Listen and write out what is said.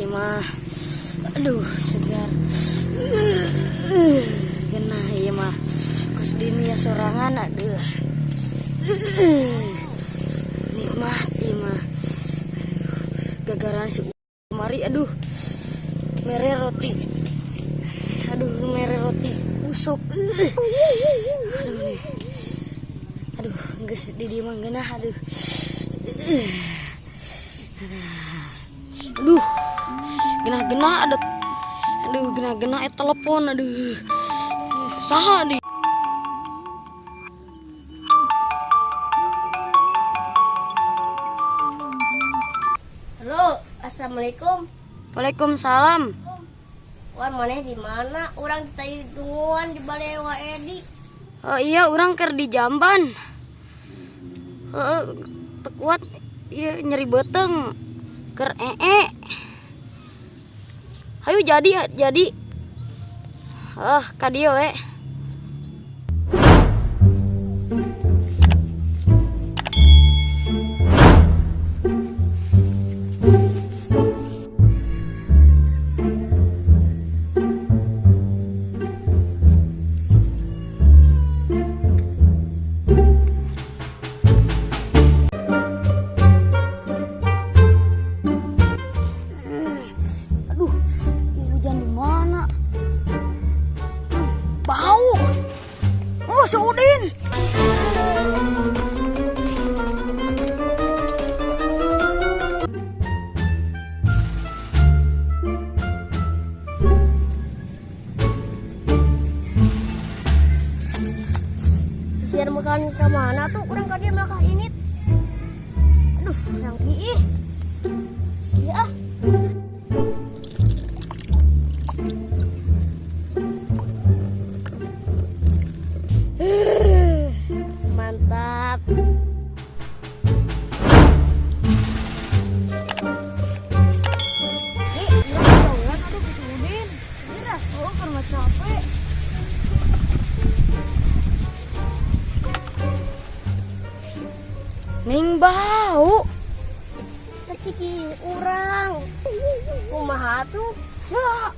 Ieu mah. Aduh, segar. Genah ieu mah. Kos dunia sorangan, aduh. Nikmat ieu mah. Aduh, gagaran si mari, aduh. Mere roti. Aduh, mere roti usuk. Aduh nih. Aduh, geus di dieu mah ngeunah, aduh. Aduh. Genah-genah ada, aduh, genah-genah telepon, aduh. Saha di? Halo, assalamualaikum. Waalaikumsalam. Wan, maneh di mana? Urang tadi nungguan di balai Wa Edi. Oh iya, urang keur di jamban. Heeh, teu kuat ieu, nyeri beuteung. Keur ee. Hayu, jadi jadi. Ah, ka dieu we. Aduh, ini hujan di mana? Bau. Oh, si Udin. Siar makan ke mana tuh? Urang ka dieu melakah ini. Aduh, urang ih. Iya ah. Mantap. Ih, urang kejauhan, aduh, ke si Udin. Iya, oh, karena capek. Ning bau. Keciki urang. Kumaha tuh? Ya,